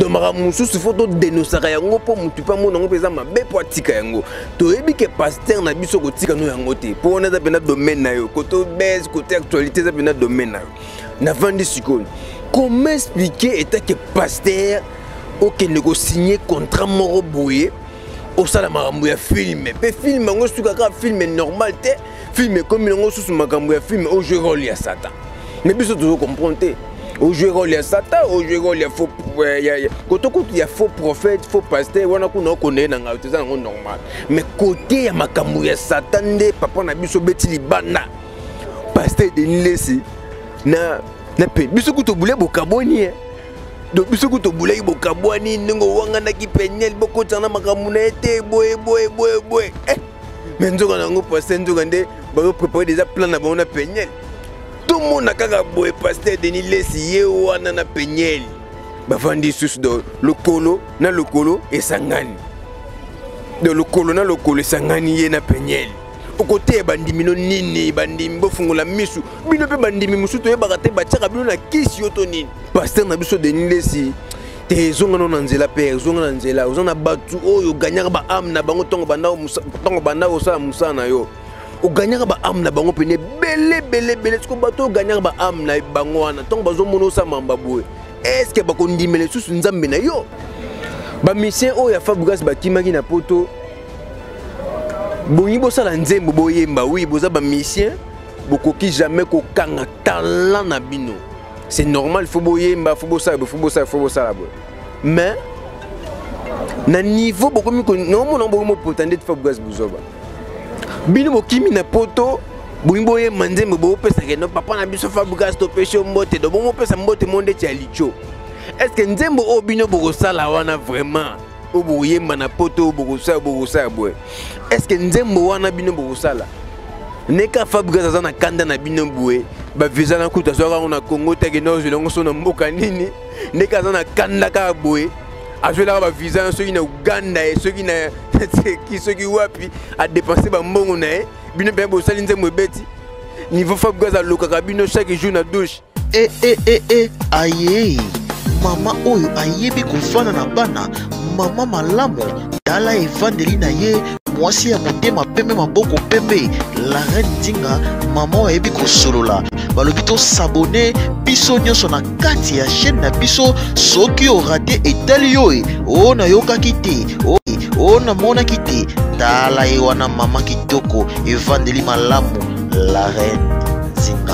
Donc makambo mosusu fo todenosaka yango mpo motu mpe amona yango mpe eza mabe mpo atika yango. Toyebi ke pasteur na biso kotika no yango te, mpo wana eza mpenza domaine na yo, kote base, kote actualité eza mpenza domaine na yo. Navandi sikoyo, comment expliquer etat ke pasteur okende kosigne contrat moko boye, osala makambo ya filme, mpe filme yango esuka kaka filme normal te, filme ekomi yango susu makambo ya filme, ojoue role ya Satan. Mais biso tozo comprendre te, ojoue role ya Satan, ojoue role ya faux, koto kutu ya faux prophète, faux pasteur wana kuna okende ye na ngai toza yango normal, mais kote ya makambo ya Satan nde papa na biso beti libanda. Pasteur Denis Lesi na pe biso kutu obule bokabwani ye. Donc biso kutu obulaki bokabwani ndenge owanganaki Peniel, bokotana na makambo na ye te, boye boye boye boye. Mais nzoka na yango pasteur, nzoka nde bazoprépare déjà plan na bango na Peniel. Tomona kaka boye pasteur Denis Lesi ye wana na Peniel bavandi lisusu, do lokolo na lokolo esangani, do lokolo na lokolo esangani, ye na Peniel. Okoteya bandimi no nini? Bandimi bofungola misu bino mpe bandimi mosusu toyebaka te batiaka bino na kisi yo to nini. Pasteur na biso Denis Lesi te, ezonga no na nzela mpe ezonga na nzela. Oza na bato oyo oganyaka baame na bango ntongo banda kosala mosala na yo, oganyaka baame na bango pene ebele ebele ebele. Siko bato oyo oganyaka baame na bango wana, ntongo bazomona osala mamba boye, estce bakondimela lisusu Nzambe na yo? Bamisien oyo ya Fabregas bakimaki na Poto, bongi bosala nzembo boyemba. Oui, boza bamisien, bokoki jamais kokanga talent na bino, c'est normal, faut boyemba, faut bosala boye, faut bosala, faut bosala boye. Mais na niveau bokomi naomona bokomi mopota ndeti Fabregas buzoba, bino bokimi na Poto, bongi boyemba nzembo, bopesaka no papa na biso Fabregas topesi yo mbote, do bomopesa mbote mo ndeti ya licho. Est ce que nzembo oyo bino bokosala wana vraiment, oyo bokoyemba na Poto, oyo bokosala, bokosala boye, est ce que nzembo wana bino bokosala neka Fabregas aza na kanda na bino boye, bavisa na kutu azwaka yango na Congo teke nozwela yango so na mboka nini, ndenge aza na kanda kaka boye, azwelaka bavisa na soki na Uganda ye, soki na Turquie, soki wapi, adepense bambongo na ye. Bino mpe bosali nzembo ebeti niveau Fabregas alokaka bino chaque jour na douche. E e e e aye, mama oyo ayebi kofanda na bana, mama malamu, tala evandeli na ye, mwasi ya motema pembe, maboko pembe, la reine Nzinga, mama oyo ayebi kosolola. Balobi tosabone biso nyonso na kati ya chaîne na biso. Soki orate, etali yo e o nayokaki te, o namonaki te. Tala ye wana, mama kitoko, evandeli malamu, la reine Nzinga.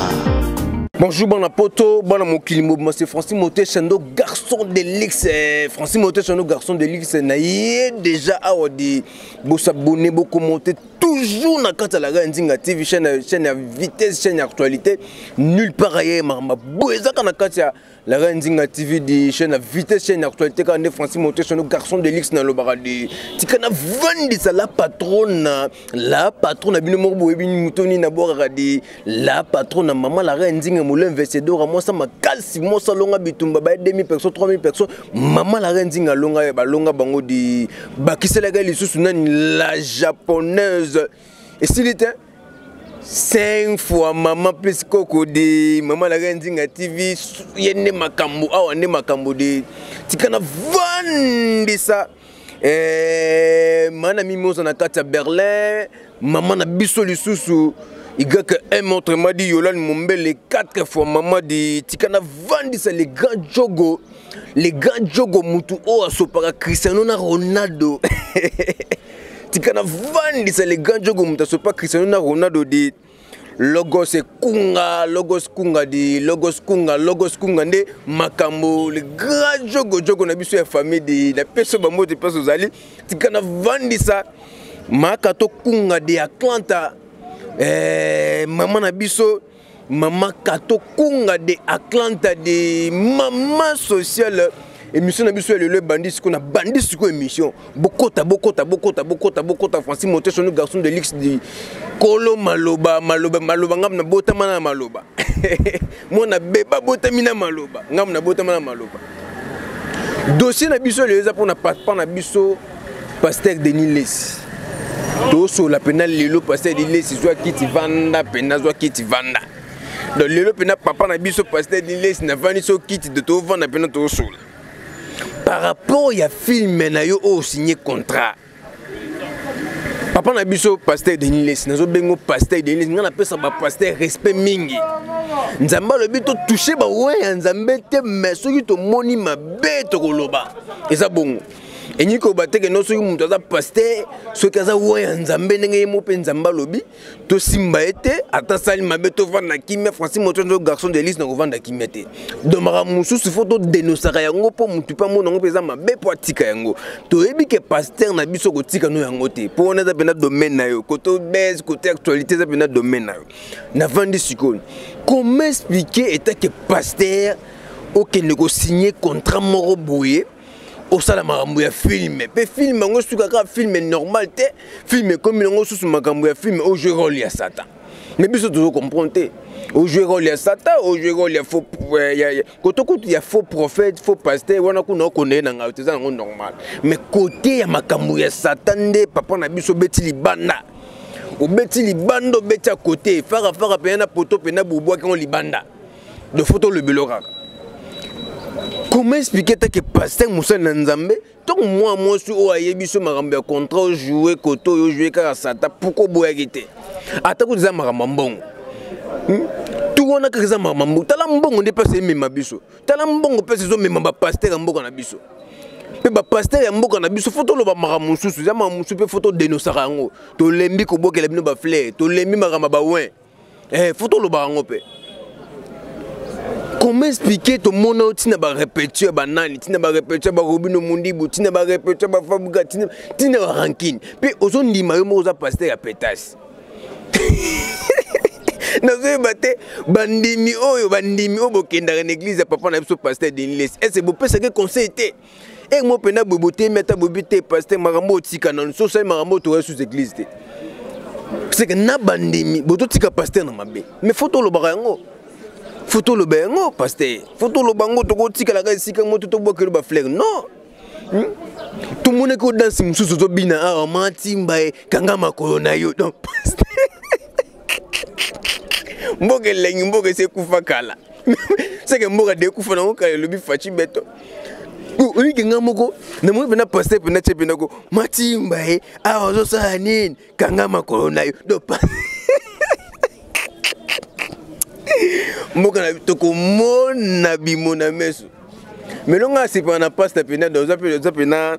Bonjour bana Poto, bana mokili mobima, c'est Francis Moté Chando, garçon de luxe. Francis Moté Chando, garçon de luxe, na ye déjà awa di bo s'abonner, bo commenter toujours na kati ya la Reine Nzinga TV, chaîne, chaîne ya vitesse, chaîne ya actualité, nulle part ailleurs, marma boezaka na kati ya la Reine Nzinga TV, di chaîne ya vitesse, chaîne ya actualité, quand Francis Moté Chando, garçon de luxe na lobaka di tika na vandisa la patronne, la patronne bino moko boyebi mutoni na bwakaka di la patronne na mama la Reine Nzinga molo investidor mwasa makasi, mwasa longa bitumba ba 2000 personnes, 3000 personnes. Mama la Reine Nzinga longa balonga bango di bakiselaka lisusu nani, la japonaise esili te 5 fois mama plus koko di mama la Reine Nzinga TV. Ye nde makambo awa, nde makambo di tika na vandisa. Mana mimoza na kati ya Berlin, mama na biso lisusu YM, autrement dit Yolande Mombele, 4 fois mama di tika na vandisa les grands jogo, les grands jogo, mutu oyo asopaka Cristiano na Ronaldo. Tika na vandisa les grands jogo, mutu asopa Cristiano na Ronaldo di Logos Kunga, Logos Kunga di Logos Kunga, Logos Kunga nde makambo, le grand jogo, jogo na biso ya famille di na peso bambote peso ozali. Tika na vandisa maka to Kunga de Atlanta, mama na biso mama Kato Kunga de Atlanta de mama sociale. Émission na biso ya lelo ebandi sikoyo, na bandi sikoyo émission. Bokota, bokota, bokota, bokota, bokota. Francis Moté Sono, garçon de luxe di kolo maloba, maloba, maloba. Ngambo na botama na maloba, mwana beba botami na maloba, ngambo na botama na maloba. Dossier na biso lelo eza mpona papa na biso pasteur Denis Lesi. Tosola mpena lelo pasteur Denis Lesi, zwa kiti vanda mpena, zwa kiti vanda. Donc lelo mpena papa na biso pasteur Denis Lesi navandi so kiti de tovanda mpena tosola. Par rapport ya film na yo oyo signé contrat, papa na biso pasteur Denis Lessi, nazobengo pasteur Denis Lessi, ngai napesa bapasteur respect mingi. Nzambe alobi totouche bawe ya Nzambe te, mais soki tomoni mabe tokoloba. Eza bongo, elingi koloba te keno soki moto aza pasteur, soki aza wa ya Nzambe, ndenge ye mo mpe Nzambe alobi tosimba ye te, ata asali mabe tovanda kimia. Francis Moto nzo garçon de lise na kovanda kimia te. Donc makambo mosusu fo todenosaka yango mpo motu mpe amona yango mpe eza mabe mpo atika yango. Toyebi ke pasteur na biso kotika no yango te, mpo wana eza mpenza domaine na yo, kote base, kote actualité, eza mpenza domaine na yo. Navandi sikoyo, comment expliquer etake pasteur okende kosigne contrat moko boye, osala makambo ya film, mpe film yango esuka kaka film normal te, film ekomi yango susu makambo ya film, ojoue role ya Satan? Mais biso tozo comprendre te. Ojoue role ya Satan, ojoue role ya faux, koto kutu ya faux prophète, faux pasteur wana kuna okende ye na ngai te, eza yango normal. Mais kote ya makambo ya Satan nde papa na biso obeti libanda, obeti libanda, obeti ya kote farafara mpena na poto mpena bobwaki yango libanda. De faut tolobelo kaka. Comment expliquer te ke pasteur, mosali na Nzambe, ntongo mwa mwasi oyo ayebi so makambo ya contrat, ojoue kote oyo, ojoue kaka Satan, pourquoi oboyaki te? Ata kutu eza makambo ya mbongo, Tu wana kaka eza makambo ya mbongo. Tala mbongo nde mpasi emema biso, tala mbongo mpasi ezomema bapasteur ya mboka na biso. Mpe bapasteur ya mboka na biso, fo toloba makambo mosusu, eza makambo mosusu mpe fo todenosaka yango. Tolembi kobwakela bino bafleur, tolembi makambo ya bawin, fo toloba yango mpe. Comment expliquer tomona oyo ntina barépétition ya banani, ntina barépétition ya barobino Mundibu, ntina barépétition ya bafabuka, ntina barankine, mpe ozondima yo moko oza pasteur ya petasi? Nazoyeba te, bandimi oyo, bandimi oyo bokendaka na église ya papa na biso pasteur Denis Lessi, ese bopesaki conseil te e mo mpenza boye botemi, ata boyebi te pasteur makambo otika nanu so osali makambo oyo toya sous église te, seke na bandimi bototika pasteur na mabe. Mais fo tolobaka yango, fo toloba yango, pasteur, fo toloba yango. Tokotikalaka esika moto tobwakelo bafleur non, Tomonaki odanse mosusu ozobina awa, matimba e kanga makolo na yo. Donc mboka elengi, mboka esi ekufa kala, seke mboka de ekufa nango kala. Elobi Faci Beto, oyiki nga moko namoni mpena pasteur mpena tie mpena ko matimba e awa ozosala nini, kanga makolo na yo. Donc mboka na tokomona bimo na meso melonga asepaka na pasta mpena. Donc oza mpena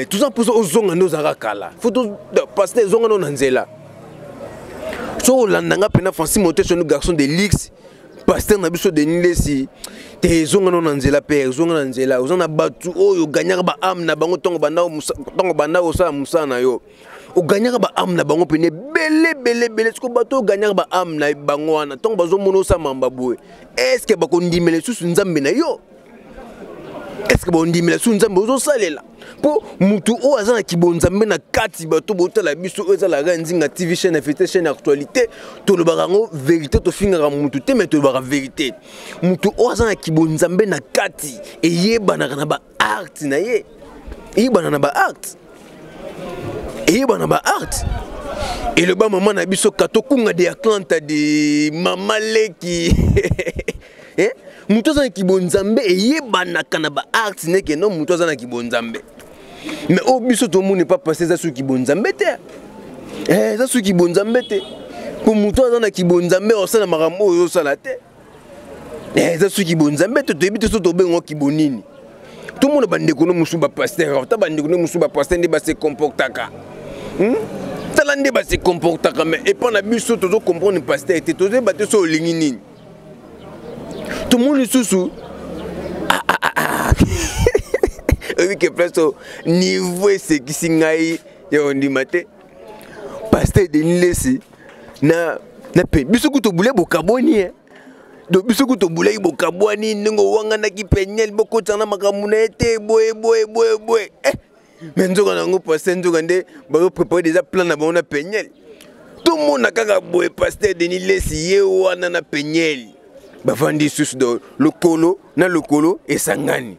toza mposa ozonga nde ozalaka kala. Fo pasteur ezonga no na nzela. So olanda nga mpena Francis Moteso, garçon de luxe, pasteur na biso Denis Lessi te, ezonga no na nzela mpe ezonga na nzela. Oza na bato oyo oganyaka baame na bango ntongo banda kosala mosala na yo, oganyaka baame na bango pene ebele ebele ebele. Siko bato oyo oganyaka baame na bango wana, ntongo bazomona osala mamba boye, est-ce bakondimela lisusu Nzambe na yo? Est-ce bakondimela lisusu Nzambe ozosalela? Mpo mutu oyo aza na kibonzambe na kati, bato botala biso oyo ezalaka Nzinga TV, chaîne ya chaîne actualité, tolobaka yango vérité, tofingaka mutu te, mais tolobaka vérité. Mutu oyo aza na kibonzambe na kati eyebanaka na baacte na ye, eyebana na baacte, eyebana na baacte. Eloba mama na biso Katokunga de Atlanta, de mama leki, eh? Moto aza na kibonzambe eyebanaka na baacte neke no moto aza na kibonzambe. Mais oyo biso tomoni pa pase eza soki bonzambe te, eza soki bonzambe te, mpo moto aza na kibonzambe osala makambo oyo ozosala te. Eza soki bonzambe te, toyebi te so tobengo kibonini. Tomona bandeko no mosusu bapasteur, ata bandeko no mosusu bapasteur nde base comportaka, Tala nde base comportaka, mais epa na biso tozo comprendre pasteur te, tozoyeba te so olingi nini. Tomoni lisusu oyebi ke place oyo niveau esekisi ngai ya kondima te. Pasteur Denis Lessi na pe biso kutu tobule bokabwani, eh. Donc biso kutu tobulaki bokabwani, ndenge owanganaki Peniel, bokotana makambo na ye te, boye boye boye boye, eh. Mais nzoka na yango pasteur, nzoka nde bazoprépare déjà plan na bango na Peniel. Tomona kaka boye pasteur Denis Lessi ye wana na Peniel bavandi lisusu, do lokolo na lokolo esangani,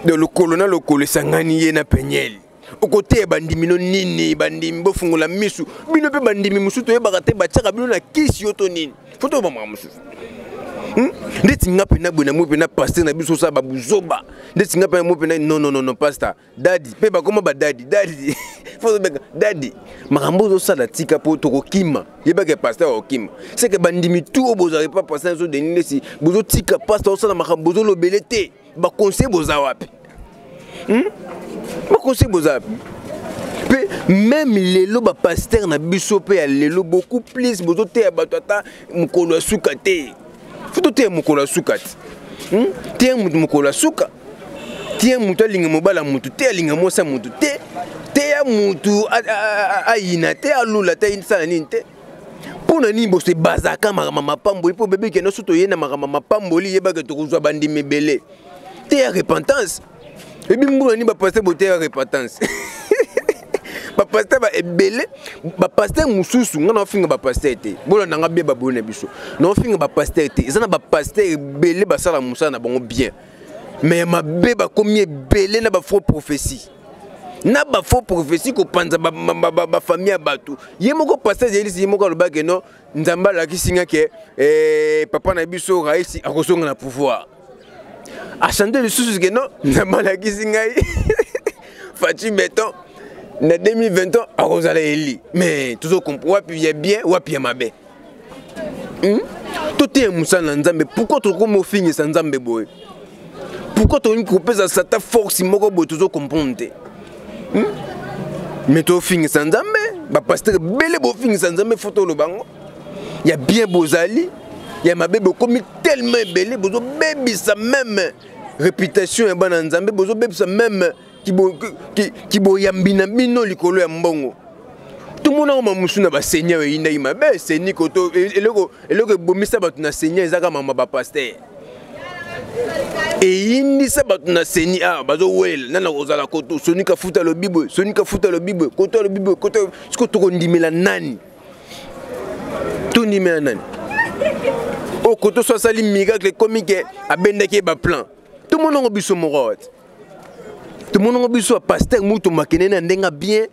do lokolo na lokolo esangani, ye na Peniel. Okoteya bandimi no nini? Bandimi bofungola misu bino mpe bandimi mosusu toyebaka te batiaka bino na kisi yo to nini. Fo toyeba makambo mosusu. Ndeti nga mpena boye namoi mpena pasteur na biso osala babuzoba, ndeti nga mpena moi mpena non, non, non, non, pasteur dadi mpe bakoma badadi dadi fozobenga dadi, makambo ozosala tika mpo tokokima. Yebaka pasteur akokima seke bandimi tu oyo bozalaki pa pasteur biso Denis Lesi, bozotika pasteur osala makambo, bozolobele te. Baconseil boza wapi? Baconseil boza wapi? Mpe même lelo bapasteur na biso mpe ya lelo, beaucoup plus bozoteya bato ata mokolo ya suka te. Fo toteya mokolo ya suka te. Teya moto mokolo ya suka, teya moto alinga mobala motu te, alinga mwasi ya motu te, teya motu ayina te, alula te, asala nini te. Mpo na nini boso ebazaka makambo mapamboli? Mpo bebeke nyonso toye na makambo mapamboli, yebaka tokozwa bandimi ebele. Teya repentance ebi mbula nini? Bapasteur boteya repentance, bapasteur ba ebele, bapasteur mosusu. Ngai naofinga bapasteur te, bolanda nga bien, baboyi na biso. Naofinga bapasteur te, eza na bapasteur ebele basala mosala na bango bien, mais ya mabe bakomi ebele na bafaux prophétie, na bafaux prophétie kopanza bafamille ya bato. Ye moko pasteur Zelisi, ye moko alobaki no Nzambe alakisi nga ke papa na biso raisi akozonga na pouvoir. Achante lisusu ke no Nzambe alakisi ngai Fatshi Béton na 2020 akozala eli. Mais tozokomp wapi ya bien, wapi ya mabe? Toteya mosala na Nzambe. Pourquoi tokomi ofingisa Nzambe boye? Pourquoi tokomi kopesa Satan force moko boye? Tozokomprendre te. Mais tofingisa Nzambe, bapasteur ebele bofingisa Nzambe. Fo toloba yango, ya bien bozali, ya mabe bokomi tellement ebele. Bozobebisa même réputation ya bana Nzambe, bozobebisa même kiboyambi na bino likolo ya mbongo. Tomonaka mamusu na baseigneur eyindaki mabe seni koto. Eloko ebomisa bato na seigneur ezaka mama bapasteur, eyindisa bato na seni. Awa bazowelela nana kozala koto soni kafuta alobi boye, soni kafuta alobi boye, koto alobi boye, koto. Siko tokondimela nani? Tondimela nani? Oyo koto so asali miracle, ekomi ke abendaki ye baplan. Tomonango biso moko awa te, tomonango biso ya pasteur mutu makene na ndenge bien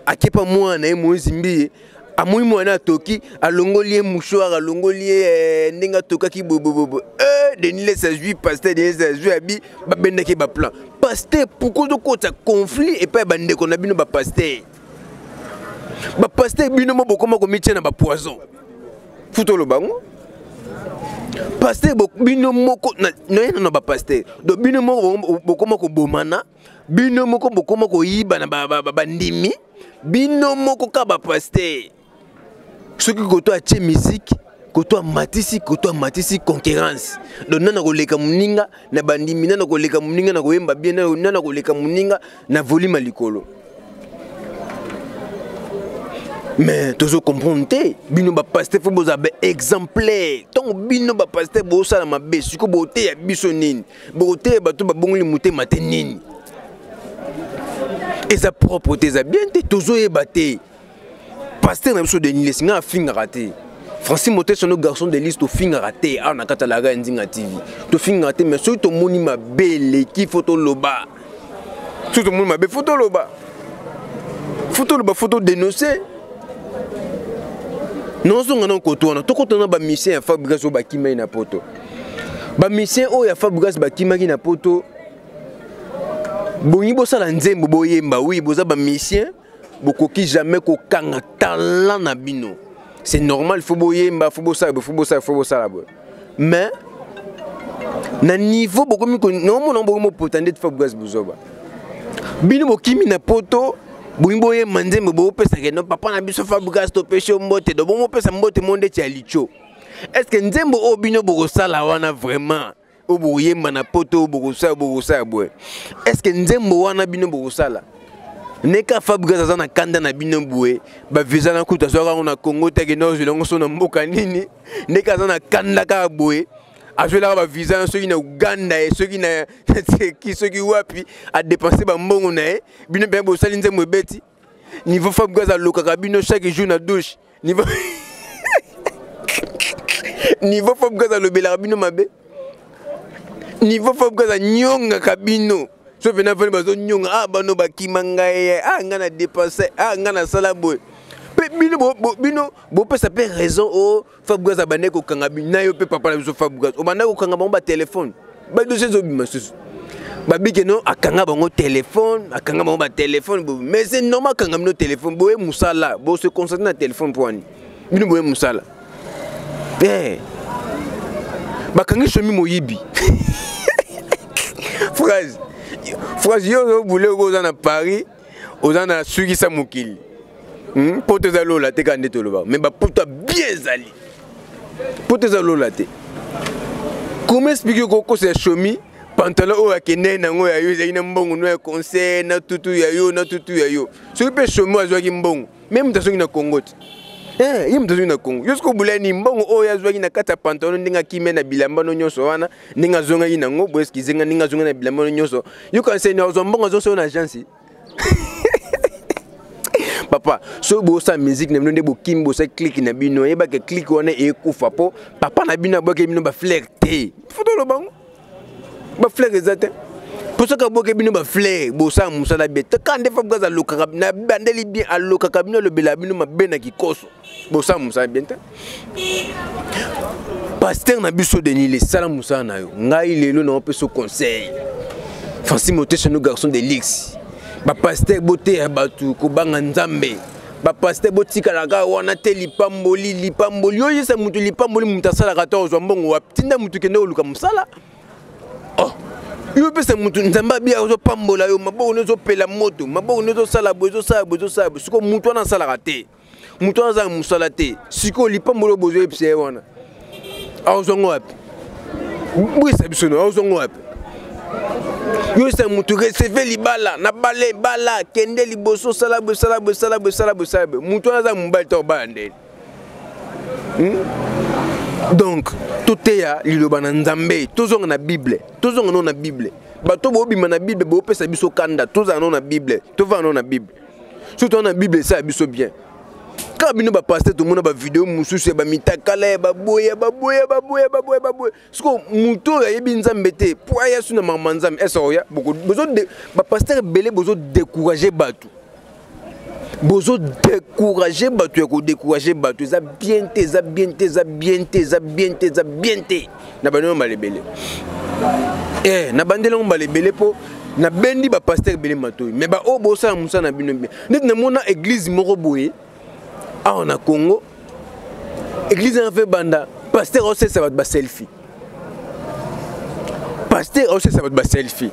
akepa mwana na ye Moïse Mbiye, amoni mwana atoki, alongoli ye mouchoir, alongoli ye ndenge atokaki boyeboyeboye. Denis Lesi azwi, pasteur Denis Lesi azwi abi babendaki baplan. Pasteur, pourquoi ozokota conflit epai ya bandeko na bino bapasteur? Bapasteur bino mo bokoma komitia na bapoison. Futa oloba yango, pasteur bino moko naye nano bapasteur. Donc bino moko bokoma kobomana, bino moko bokoma koyiba na bandimi, bino moko ka bapasteur. Soki koto atie musique, koto amatisi, koto amatisi, concurrence. Donc nana koleka moninga na bandimi, nana koleka moninga na koyemba bien, nana koleka moninga na volume ya likolo. Mais tozo comprendre te. Bino bapasteur fo bozala baexemplaire. Ntango bino bapasteur bosala mabe, sikoyo boteya biso nini? Bokoteya bato babongoli motema te nini? Eza propre te, eza bien te, tozoyeba te. Pasteur na biso Denis Lesi, ngai afingaka te. Francis Moteso no garçon de liste, tofingaka te awa na kati ya Lara ya Nzinga TV, tofingaka te. Mais soki tomoni mabe eleki, fo toloba. Soki tomoni mabe, fo toloba, fo toloba, fo todénonce. Nozonga na koto wana, tokota na bamisien ya Fabrigas oyo bakimaki na poto. Bamisien oyo ya Fabrigas bakimaki na poto, bongi bosala nzembo, boyemba. Oui, boza bamisien, bokoki jamais kokanga talent na bino, c'est normal. Faut boyemba, faut bosala boye, faut bosala, faut bosala boye. Mais na niveau bokomi naomona bokomi opota ndeti Fabrigas buzoba. Bino bokimi na poto, bolingi boyemba nzembo, bopesaka no papa na biso Fabrigas, topesi yo mbote. Do bomopesa mbote mo ndeti ya licho. Est ce que nzembo oyo bino bokosala wana vraiment, oyo bokoyemba na poto, oyo bokosala, bokosala boye, est ce que nzembo wana bino bokosala neka Fabrigas aza na kanda na bino boye? Bavisa na kutu azwaka yango na Congo te, akende ozwela yango so na mboka nini. Ndenge aza na kanda kaka boye, azwelaka bavisa na soki na Uganda ye, soki na Turquie, soki wapi, adepense bambongo na ye. Bino mpe bosali nzembo ebeti niveau Fabrigas alokaka bino chaque jour na douche, niveau Fabrigas alobelaka bino mabe, niveau Fabrigas anyongaka bino. So mpena fani bazonyonga, ah, bano bakima ngai, ah, ngai na dépense, ah, ngai nasala boye. Mpe bino bino bopesa mpe raison o oh, Fabregas abandaki kokanga na yo mpe papa na biso Fabregas obandaki kokanga bango batelefone badosie ezobima susu babike no akanga bango telefone akanga bango batelefone mais c'est normal akanga bino telefone boye mosala bose concentre na telefone mpo wani bino boye mosala eh. Bakangi shomi moyibi phrase phrase yo ozobule oza na Paris, oza na sukisa mokili, Poto eza lola te, kaka nde toloba, mais bapoto bien ezali, poto eza lola te. Comment expliquer kokosa ya shomi pantalon oyo akendaki nango ya yo ezalaki na mbongo no ya conseil na tutu ya yo na tutu ya yo? Soki mpe shomi azwaki mbongo, me moto azongi na Congo te, eh, ye moto azongi na Congo, yo soki obulani mbongo oyo azwaki na kati ya pantalon, ndenge akime na bilamba no nyonso wana, ndenge azongaki nango boye, eskizenga, ndenge azongaki na bilamba no nyonso, yo kanseni azwa mbongo azonso na agence. Papa, soki bosala musique na bino nde bokimi, bosali clique na bino, oyebaka clique wana ekufa mpo papa na bino abwaki bino bafleur te. Fo toloba ngo, bafleur eza te, mpo soki abwaki bino bafleur, bosala mosala bien te. Kaka nde Fabregas alokaka na bandeli bien, alokaka bino, alobela bino mabe na kikoso, bosala mosala bien te. Pasteur na biso Denis, lesala mosala na yo. Ngai lelo na opesa conseil, Francis Motesha no, garçon de luxe. Bapasteur, boteya bato kobanga Nzambe. Bapasteur, botikala kaka wana te. Lipamboli, lipamboli, oyesa motu lipamboli, moto asalaka te, ozwa mbongo wapi? Tinda motu kende koluka mosala. Oh, yo opesa motu, Nzambe abia ozopambola yo, maboko no ezopela moto, maboko no ezosala boye, ezosala boye, ezosala boye. Sikoyo motu wana asalaka te, moto wana aza mosala te. Sikoyo lipamboli oyo bozoyebisa ye wana, aozwango wapi? Bwisa biso no, aozwango wapi? Yoyesa motu receve libala na bale bala, kende liboso, sala boye, sala boye, sala boye, sala boye, sala boye. Motu wana aza mobali te, obala ndeni? Donc toteya liloba na Nzambe, tozonga na Bible, tozonga no na Bible. Bato bobima na Bible, bopesa biso kanda. Tozala no na Bible, tovanda no na Bible. Soki toza na Bible, esala biso bien. Kaka bino bapasteur, tomona bavideo mosusu ya bamitakala, ya baboya baboya baboya baboya baboya. Sikoyo moto oyo ayebi Nzambe te, mpo aya su na makambo ya Nzambe, ese oya bapasteur ebele bozodécourage bato, bozodécourage bato ya kodécourage bato. Eza bien te, eza bien te, eza bien te, eza bien te, eza bien te. Na bandeli mbala ebele, eh, na bandeli yango mbala ebele, mpo nabendi bapasteur ebele matoi. Mais baoyo bosala mosala na bino bien, neti namona église moko boye awa na Congo, église yana mpe banda, pasteur aosalisa bato baselfie, pasteur aosalisa bato baselfie,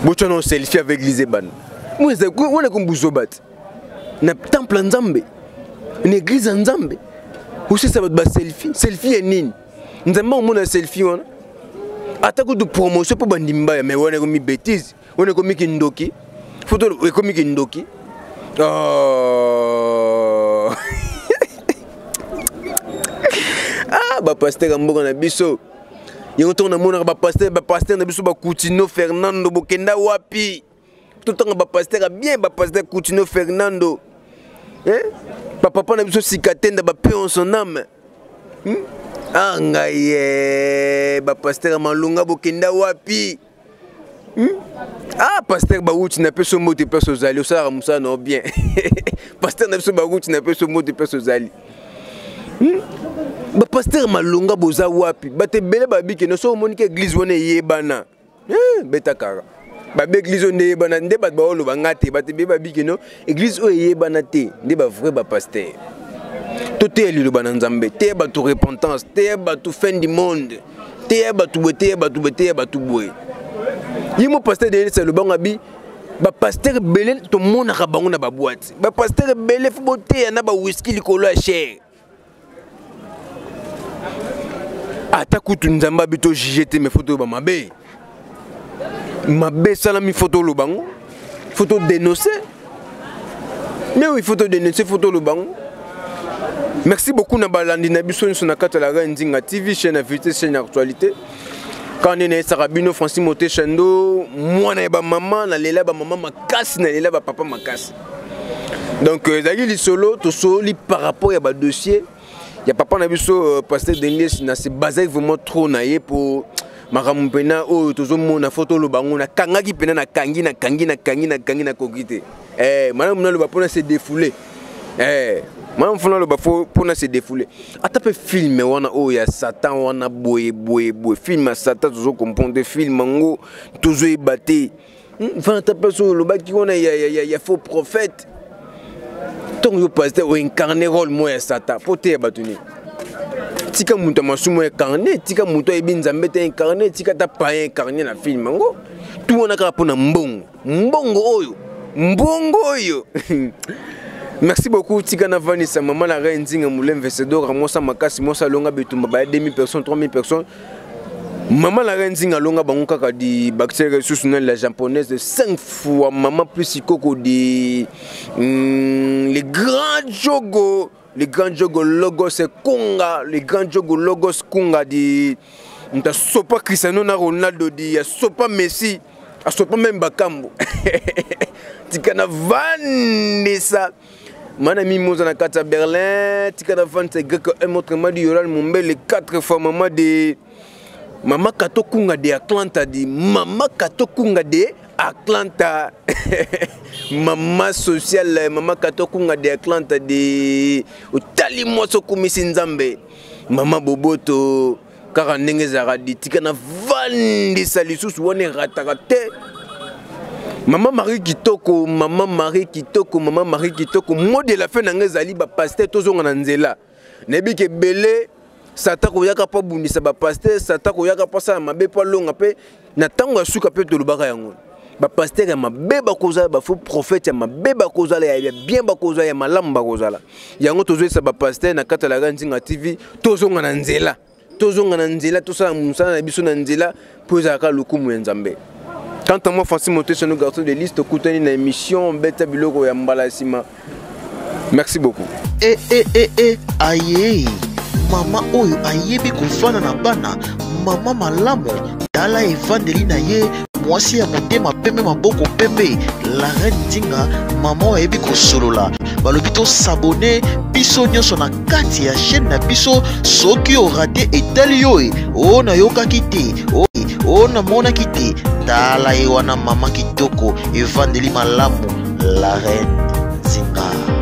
botya na selfie avec église ebanda. Wana ekomi buzoba te. Na temple ya Nzambe, na église ya Nzambe, osalisa bato baselfie, selfie ya nini? Nzambe omona selfie wana? Ata kutu promotion mpo bandimi baya. Mais wana ekomi bétise, wana ekomi kindoki, foto ekomi kindoki. Oh. Ah, bapasteur ya mboka na biso, yango ntongo namonaka bapasteur, bapasteur na biso bakutino Fernando, bokenda wapi? Totanga bapasteur ya bien, bapasteur Kutino Fernando, eh? Bapapa na biso Sikatenda, bape en son âme, Ah, ngai eh, bapasteur ya malonga bokenda wapi, Ah, pasteur Bawuti, na peso mbote place ozali, osalaka mosala na yo bien. Pasteur na biso Bawuti, na peso mbote place ozali, Bapasteur malonga boza wapi? Bato ebele babikende. Soki omoni ke église wana eyebana, eh, beta kaka babe église oyo nde eyebana, nde bato baoloba nga te. Bato ebele babikeno église oyo eyebana te nde bavrai bapasteur. Toteya liloba na Nzambe, teya bato repentance, teya bato fin du monde, teya bato boye, teya bato boye, teya bato boye. Ye mo pasteur Delisa alobango abi bapasteur ebele tomonaka bango na baboite, bapasteur ebele fo boteya na bawiski likolo ya chere. Ata kutu Nzambe abi tojuge te, mais fo toyoba mabe, mabe esalami, fo toloba ngo, fo todénonce. Mais oui, fo todénonce, fo toloba ngo. Merci beaucoup na balandi na biso nyonso na kati ya la Reine Nzinga TV, chaîne ya vérité, chaîne ya actualité. Kaka nde nayesaka bino, Francis Moteshando, mwana ya bamama. Nalela bamama makasi, nalela bapapa makasi. Donc ezalaki lisolo tosoli par rapport ya badossier ya papa na biso pasteur Denis. Na se bazaki vraiment trop na ye po makambo mpena oyo tozomona, fo toloba yango. Nakangaki mpena, nakangi, nakangi, nakangi, nakangi, nakoki te. Eh, malamu naloba mpona se défoulé. Eh, mama mfuna aloba fo mpona se défoule. Ata mpe filme wana oyo ya Satan wana boye boye boye, filme ya Satan tozo comprendre filme yango tozoyeba te. Mfana ata mpe soki olobaki wana ya, ya, ya, ya faux prophète, ntongo yo pasteur oincarne role moko ya Satan mpo teya bato nini? Tika moto ya masumu incarne, tika moto ayebi Nzambe te incarne, tika ata payen incarne na filme yango. Tu wana kaka mpo na mbongo, mbongo oyo, mbongo oyo. Merci beaucoup. Tika na vanisa mama la reine Nzinga Mulemve Sedora, mwasa makasi, mwasa longa bitumba ba 2000 personnes, 3000 personnes. Mama la reine Nzinga longa bango kaka di bactérie sous la japonaise de 5 fois mama plus koko di les grands jogo, les grands jogo logos kunga, les grands jogo logos kunga di nta sopa Cristiano na Ronaldo di sopa Messi, asopa même Bakambo. Tika na vanisa mana mimoza na kati ya Berlin, tika na vanisa grec un autre m'a dit Yoral Mumbele 4 fois mama de mama Kato Kunga de Atlanta di mama Kato Kunga de Atlanta. Mama sociale mama Kato Kunga de Atlanta de otali mwasi okumisi Nzambe mama Boboto kaka ndenge ezalaka di tika na vandisa lisusu wana erataka te. Mama Marie Kitoko, mama Marie Kitoko, mama Marie Kitoko, mot de la fin na ngai ezali ba pasteur tozonga na nzela. Nayebi ke ebele Satan koyaka mpo abundisa ba pasteur, Satan koyaka mpo asala mabe mpo alonga mpe na ntango ya suka mpe tolobaka yango. Ba pasteur ya mabe bakozala, ba faux prophète ya mabe bakozala, ya bien bakozala, ya malamu bakozala. Yango tozoyesa ba pasteur na kati ya la Nzinga TV, tozonga na nzela. Tozonga na nzela, tosala mosala na biso na nzela mpo ezalaka lokumu ya Nzambe. Quant à moi, Francis Montesson, nos garçons de liste, tokutani na émission Beta Biloko ya mbala nsima. Merci beaucoup. E, e, e, e, aye, mama oyo ayebi kofanda na bana, mama malamu, tala evandeli na ye, mwasi ya motema pembe, maboko pembe, la reine Nzinga, mama oyo ayebi kosolola. Balobi to s'abonner biso nyonso na kati ya chaîne na biso, soki o raté etali yo e, o nayokaki te, o, o namonaki te, tala ye wana mama kitoko, evandeli malamu, la reine Nzinga.